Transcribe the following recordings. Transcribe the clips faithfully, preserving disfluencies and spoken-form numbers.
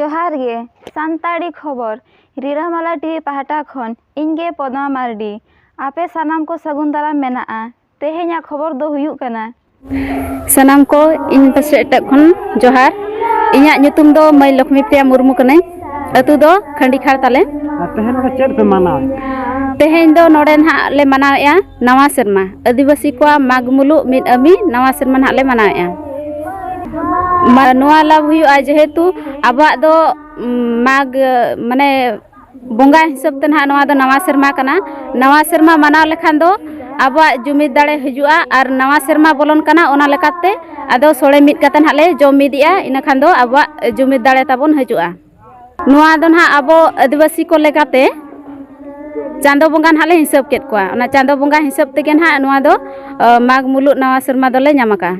ᱡᱚᱦᱟᱨ ᱜᱮ᱾ ᱥᱟᱱᱛᱟᱲᱤ ᱠᱷᱚᱵᱚᱨ, ᱨᱤᱨᱟᱹᱢᱟᱞᱟ ᱴᱤᱵᱷᱤ ᱯᱟᱦᱴᱟ ᱠᱷᱚᱱ ᱤᱧ ᱜᱮ ᱯᱚᱫᱢᱟ ᱢᱟᱨᱰᱤ᱾ ᱟᱯᱮ ᱥᱟᱱᱟᱢ ᱠᱚ ᱥᱟᱹᱜᱩᱱ ᱫᱟᱨᱟᱢ ᱢᱮᱱᱟᱜᱼᱟ᱾ ᱛᱮᱦᱮᱧᱟᱜ ᱠᱷᱚᱵᱚᱨ ᱫᱚ ᱦᱩᱭᱩᱜ ᱠᱟᱱᱟ, ᱥᱟᱱᱟᱢ ᱠᱚ ᱤᱧ ᱯᱟᱥᱴᱟ ᱮᱴᱟᱜ ᱠᱷᱚᱱ ᱡᱚᱦᱟᱨ᱾ ᱤᱧᱟᱹᱜ ᱧᱩᱛᱩᱢ ᱫᱚ ᱢᱟᱹᱭ ᱞᱚᱠᱷᱢᱤ ᱯᱨᱤᱭᱟ ᱢᱩᱨᱢᱩ ᱠᱟᱹᱱᱟᱹᱧ᱾ ᱟᱹᱛᱩ ᱫᱚ ᱠᱷᱟᱺᱰᱤ ᱠᱷᱟᱲ ᱛᱟᱞᱮ᱾ ᱟᱨ ᱛᱮᱦᱮᱧ ᱫᱚ ᱪᱮᱫ ᱯᱮ ᱢᱟᱱᱟᱣ? ᱛᱮᱦᱮᱧ ᱫᱚ ᱱᱚᱰᱮ ᱱᱟᱦᱟᱜ ᱞᱮ ᱢᱟᱱᱟᱣᱮᱫᱼᱟ ᱱᱟᱣᱟ ᱥᱮᱨᱢᱟ, ᱟᱹᱫᱤᱵᱟᱹᱥᱤ ᱠᱚᱣᱟᱜ ᱢᱟᱜᱽ ᱢᱩᱞᱩᱜ ᱢᱤᱫ ᱟᱹᱢᱤ ᱱᱟᱣᱟ ᱥᱮᱨᱢᱟ ᱱᱟᱦᱟᱜ ᱞᱮ ᱢᱟᱱᱟᱣᱮᱫᱼᱟ᱾ ᱢᱟ-, ᱱᱚᱣᱟ ᱞᱟᱵᱷ ᱦᱩᱭᱩᱜᱼᱟ, ᱡᱮᱦᱮᱛᱩ ᱟᱵᱚᱣᱟᱜ ᱫᱚ, ᱩᱢ, ᱢᱟᱜᱽ, ᱢᱟᱱᱮ, ᱵᱚᱸᱜᱟ ᱦᱤᱥᱟᱹᱵ ᱛᱮ ᱱᱟᱦᱟᱜ ᱱᱚᱣᱟ ᱫᱚ ᱱᱟᱣᱟ ᱥᱮᱨᱢᱟ ᱠᱟᱱᱟ᱾ ᱱᱟᱣᱟ ᱥᱮᱨᱢᱟ ᱢᱟᱱᱟᱣ ᱞᱮᱠᱷᱟᱱ ᱫᱚ ᱟᱵᱚᱣᱟᱜ ᱡᱩᱢᱤᱫ ᱫᱟᱲᱮ ᱦᱤᱡᱩᱜᱼᱟ, ᱟᱨ ᱱᱟᱣᱟ ᱥᱮᱨᱢᱟ ᱵᱚᱞᱚᱱ ᱠᱟᱱᱟ, ᱚᱱᱟ ᱞᱮᱠᱟᱛᱮ ᱟᱫᱚ ᱥᱚᱲᱮ ᱢᱤᱫ ᱠᱟᱛᱮ ᱱᱟᱦᱟᱜ ᱞᱮ ᱡᱚᱢ ᱢᱤᱫᱮᱜᱼᱟ, ᱤᱱᱟᱹ ᱠᱷᱟᱱ ᱫᱚ ᱟᱵᱚᱣᱟᱜ ᱡᱩᱢᱤᱫ ᱫᱟᱲᱮ ᱛᱟᱵᱚᱱ ᱦᱤᱡᱩᱜᱼᱟ᱾ ᱱᱚᱣᱟ ᱫᱚ ᱱᱟᱦᱟᱜ ᱟᱵᱚ ᱟᱹᱫᱤᱵᱟᱹᱥᱤ ᱠᱚ ᱞᱮᱠᱟᱛᱮ ᱪᱟᱸᱫᱚ ᱵᱚᱸᱜᱟ ᱱᱟᱦᱟᱜ ᱞᱮ ᱦᱤᱥᱟᱹᱵ ᱠᱮᱫ ᱠᱚᱣᱟ᱾ ᱚᱱᱟ ᱪᱟᱸᱫᱚ ᱵᱚᱸᱜᱟ ᱦᱤᱥᱟᱹᱵ ᱛᱮᱜᱮ ᱱᱟᱦᱟᱜ ᱱᱚᱣᱟ ᱫᱚ, ᱟᱹ, ᱢᱟᱜᱽ ᱢᱩᱞᱩᱜ ᱱᱟᱣᱟ ᱥᱮᱨᱢᱟ ᱫᱚᱞᱮ ᱧᱟᱢ ᱟᱠᱟᱜᱼᱟ᱾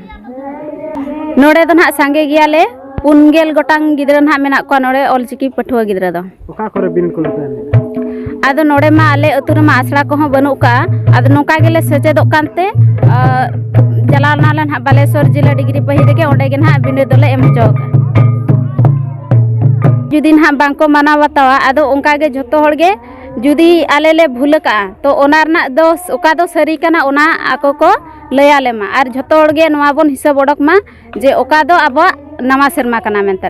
ᱱᱚᱰᱮ ᱫᱚ ᱱᱟᱦᱟᱜ ᱥᱟᱸᱜᱮ ᱜᱮᱭᱟᱞᱮ, ᱯᱩᱱ ᱜᱮᱞ ᱜᱚᱴᱟᱝ ᱜᱤᱫᱽᱨᱟᱹ ᱱᱟᱦᱟᱜ ᱢᱮᱱᱟᱜ ᱠᱚᱣᱟ ᱱᱚᱰᱮ ᱚᱞᱪᱤᱠᱤ ᱯᱟᱹᱴᱷᱩᱣᱟᱹ ᱜᱤᱫᱽᱨᱟᱹ ᱫᱚ᱾ ᱚᱠᱟ ᱠᱚᱨᱮ ᱵᱤᱱ ᱠᱚᱞᱮᱡᱽ ᱨᱮ? ᱟᱫᱚ ᱱᱚᱰᱮ ᱢᱟ ᱟᱞᱮ ᱟᱹᱛᱩ ᱨᱮᱢᱟ ᱟᱥᱲᱟ ᱠᱚᱦᱚᱸ ᱵᱟᱹᱱᱩᱜ ᱠᱟᱜᱼᱟ᱾ ᱟᱫᱚ ᱱᱚᱝᱠᱟ ᱜᱮᱞᱮ ᱥᱮᱪᱮᱫᱚᱜ ᱠᱟᱱᱛᱮ, ᱟᱹ, ᱪᱟᱞᱟᱣ ᱞᱮᱱᱟᱞᱮ ᱱᱟᱦᱟᱜ ᱵᱟᱞᱮᱥᱚᱨ ᱡᱤᱞᱟᱹ ᱰᱤᱜᱽᱨᱤ ᱯᱟᱹᱦᱤ ᱨᱮᱜᱮ, ᱚᱸᱰᱮ ᱜᱮ ᱱᱟᱦᱟᱜ ᱵᱤᱱᱤᱰ ᱫᱚᱞᱮ ᱮᱢ ᱦᱚᱪᱚ ᱟᱠᱟᱫᱼᱟ᱾ ᱡᱩᱫᱤ ᱱᱟᱦᱟᱜ ᱵᱟᱝᱠᱚ ᱢᱟᱱᱟᱣ ᱵᱟᱛᱟᱣᱟ, ᱟᱫᱚ ᱚᱱᱠᱟ ᱜᱮ ᱡᱷᱚᱛᱚ ᱦᱚᱲ ᱜᱮ ᱡᱩᱫᱤ ᱟᱞᱮ ᱞᱮ ᱵᱷᱩᱞ ᱟᱠᱟᱜᱼᱟ, ᱛᱚ ᱚᱱᱟ ᱨᱮᱱᱟᱜ ᱫᱚ ᱚᱠᱟ ᱫᱚ ᱥᱟᱹᱨᱤ ᱠᱟᱱᱟ, ᱚᱱᱟ ᱟᱠᱚ ᱠᱚ ᱞᱟᱹᱭ ᱟᱞᱮ ᱢᱟ᱾ ᱟᱨ ᱡᱷᱚᱛᱚ ᱦᱚᱲ ᱜᱮ ᱱᱚᱣᱟ ᱵᱚᱱ ᱦᱤᱥᱟᱹᱵ ᱚᱰᱚᱠ ᱢᱟ ᱡᱮ ᱚᱠᱟ ᱫᱚ ᱟᱵᱚᱣᱟᱜ ᱱᱟᱣᱟ ᱥᱮᱨᱢᱟ ᱠᱟᱱᱟ ᱢᱮᱱᱛᱮ᱾